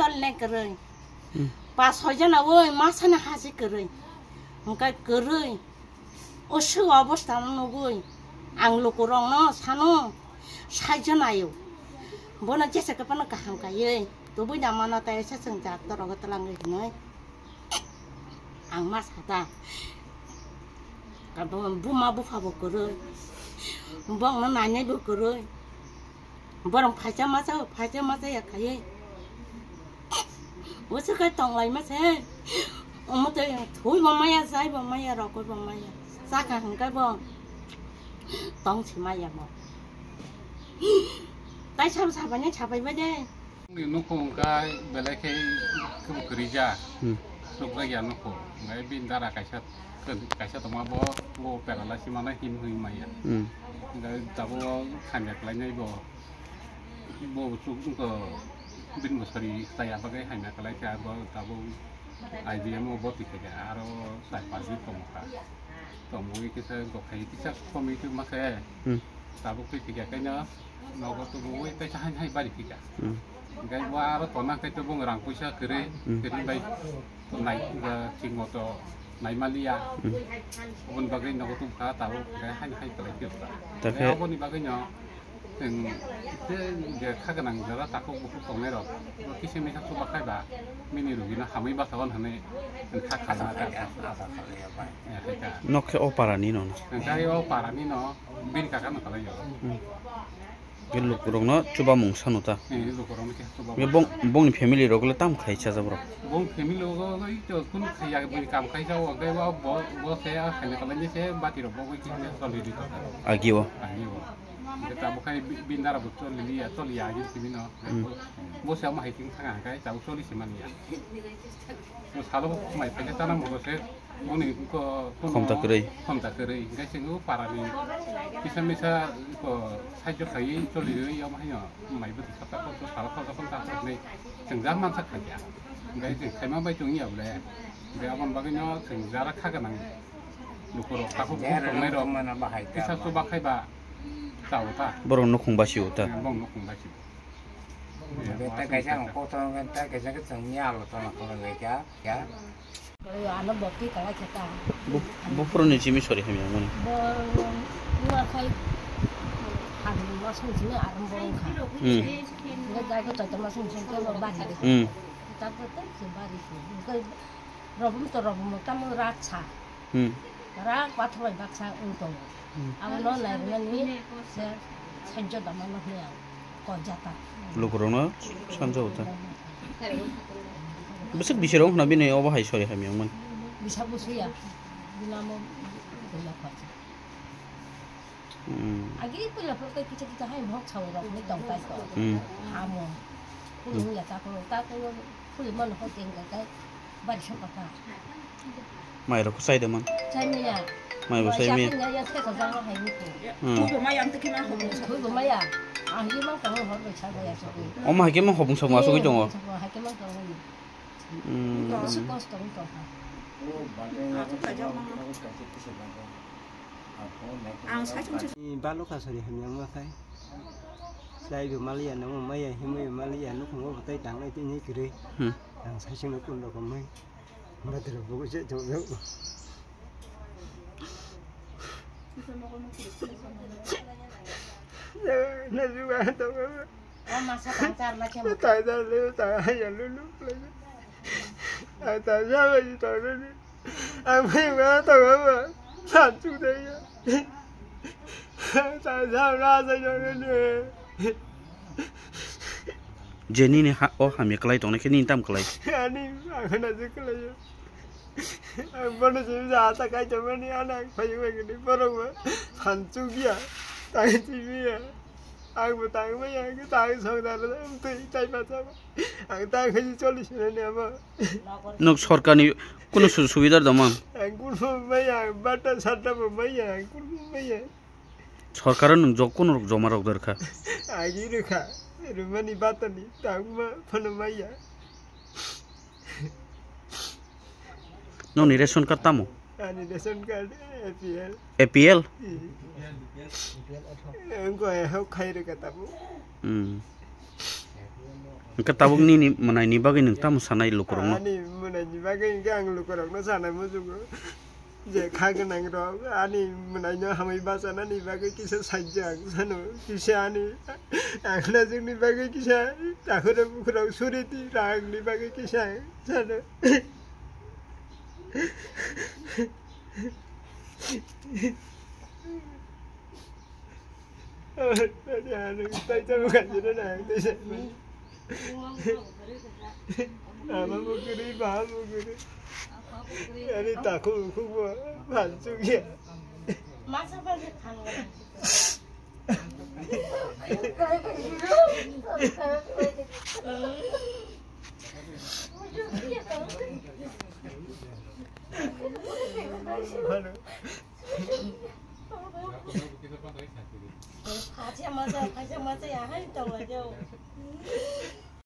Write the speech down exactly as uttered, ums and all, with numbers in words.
Nai kwrwi. Hmm. Pas soi jana oi, ma sana hasi kwrwi. Hwnkhe kwrwi. O swi obostha no nugwi. Ang lukurokno sano, sai jana ayo. Bono jesa khe phano kaham kaiwi. Tubui da mana tai sa chwng jak to rogo twlangwi hinwi. Ang ma sata. Abo buma bupha bo kwrwi. Bongno nainai bo kwrwi. Borok phaisa masa, phaisa masa ya khaiwi. Usu kai tonglai masa. Omo tei thui bo maya, sai bo maya, rokoi bo maya. Saka hingkai bo. Tong si maya bo. Tai sab sabai ni sabai ba de. Ni nukhung kai belai khe kwrwi ja. Hmm. Sukjak ya nukhung. Ngai bin dara kaisa Kaisa tongma bo, bo paralysis mana him him maya. Hmm. Hingke tabuk hamya khlainai bo, bo chuk wngkha bini bo sari chaya bagwi hamya khlaikha bo tabuk I B M o boti khaikha aro char panch din tongkha. Tongwi kisa gokhai kisa komwi tongma khe Hmm. tabuk twi khaikha kaino nogo tubui tei hai hai bari khaikha. Hmm. Hingke bo aro tona khe to bung rang puisa kwrwi, Hmm. kwrwi bai nai, eh, thik moto naimaliya. Hmm. Oboni bagwi nogo tubukha tabuk hingke hai hai kwlai phiyokha. Ta Hingke khe aboni bagwino chwng je, je kha gwnang jora takhuk bukhuk tongnai rok bo kisa misa chuba khai ba bini rugino hamwi basa wan hwnwi kha kha Asa kha kha kha, asa kha ya bai. Ya kha kha. Nok khe o para ni no na. Hingke o para ni no bini kaka no kwlai yo. Hmm. Bini lukurokno chubamung sano ta. Eh, lukurokno khe chuba Be mung bong, sano. Bongni family rok le tam khai chajak borok. Bong family rok le to kun khaya bini kam khai jago, hingke bo, bo, bo se a khani kwlai ni se bati rok bo khe choli di to. Agi o. Agi o. Hingke tabuk khai bi-, bini dara bo choli liya, choli ya agi simi no. Hmm. Bo se ama hai king thanga kai tabuk choli se mani ya. Bo salo mai phai chana mo se. Boni ko, kono Khomta kwrwi. Khomta kwrwi. Hingke chwng o parani kisa misa ko saijo khaiwi choliwi omo haino mai bwtwi sapta kok sala kok kok ta kok nei chwng jak mansa khaikha. Hingke chwng khaima bai chwng ya bole. Hingke aboni bagwino chwng jara kha gwnang. Lukurok takhuk Jera tongnai rok. Mana bahai ta Kisa ba. Chuba khai ba chao ta. Borok nukhung basio ta. Bong nukhung basio. Be ta kaisa ang kotor ngan ta kaisa ke chwng ni alo tona kotor ngai kya. Kya? Ano bokti kala kheta. Bu, bu puroni jimi sori hamya mani. Bo, nuakhai han masung jimi aram borong kha. Hmm. Ngai jai ko chata masung jimi ke bo bari de. Hmm. Ta ko ta se bari ko. Ngai robum to robum tamo raksa. Hmm. Rak pathor bai baksa wng tongo. Hmm. Abono nairwmani se saijo dama no hwnwi ang kok jata. Lukurokno sanjao ta. Bwswk bisirok wngkha bini obo hai sori hamya wngmani. Bisa busuya. Bini amo buya khachi. Hmm. Agi puila phuru tei kicha kicha hai mohok sao rok ni tong tai ko. Hmm. Hamo. Kulu Hmm. ya ta ko ta ko kulu man ho teng kai kai. Bari sok kata. Mai rok sai de man. Sai maya. Mai bo sai maya. Ya ya thai ko jang hai ni ko. Hmm. Kulu maya ang tiki man ho. Kulu maya. Ah, ye man ka ho hor bai sai maya so ko. O ma ke ma hobung sok ma sok tongo. Ha ke man ka ho. Hmm. Su kos tong to ha. Ang sa chung Ni balo kasari hamya ma khai. Sai bo maliya nang maya himui maliya nukhung bo tai tang nai tini kiri. Hmm. Ang sai chung kun rok mai. Badro bo je to. Na juga to. O masa tang char la chemo. Tai da le ta ya lu lu. Ai ta ya ba ji ta le. Ang phai ma ta ma ma. San chu de ya. Ta ya ra sa ya le. Jenini ha, o hamya kwlai tongnai khe nini tam kwlai. Ani ang na je kwlai ya. Ang bono je ja ta kai to mani ana phai ma ni borok ma. San chu ya. Tai chi ya. Ang bo tang ma ya, ang tang song da da, um twi tai pa ta. Ang tang khai choli sina ne abo. Nok sorkarni kuno su-, subidar dong man? Ang kun bo ma ya, bata sata bo ma ya, ang kun bo ma ya. Sorkaro nung jok kuno rok joma rok dorkha. Agi rukha, rumani batani, tang ma, phano ma ya. Nokni ration card tamo? Ani ration card A P L. A P L? Hmm. Engko e hok khai rwkha tamo. Hmm. Hwnkhe tabuk nini mwnaini bagwi nwng tamo sanai lukurokno? Ani mwnaini bagwi hwnkhe ang lukurokno sanai muchungo. Je kha gwnang rok ani mwnaino hamwi bachanani bagwi kisa saijak sano, kisa ani ang najwkni bagwi kisa takhurok bukhurok suri di, rangni bagwi kisa sano. Ani ano tai tamo kajina na ang tai sa. Ama mukuri, ba mukuri. Ani taku uku mo, hansu ya. Masa pa se khang. Hello. Phaisa masa, phaisa masa ya hai tong la jao.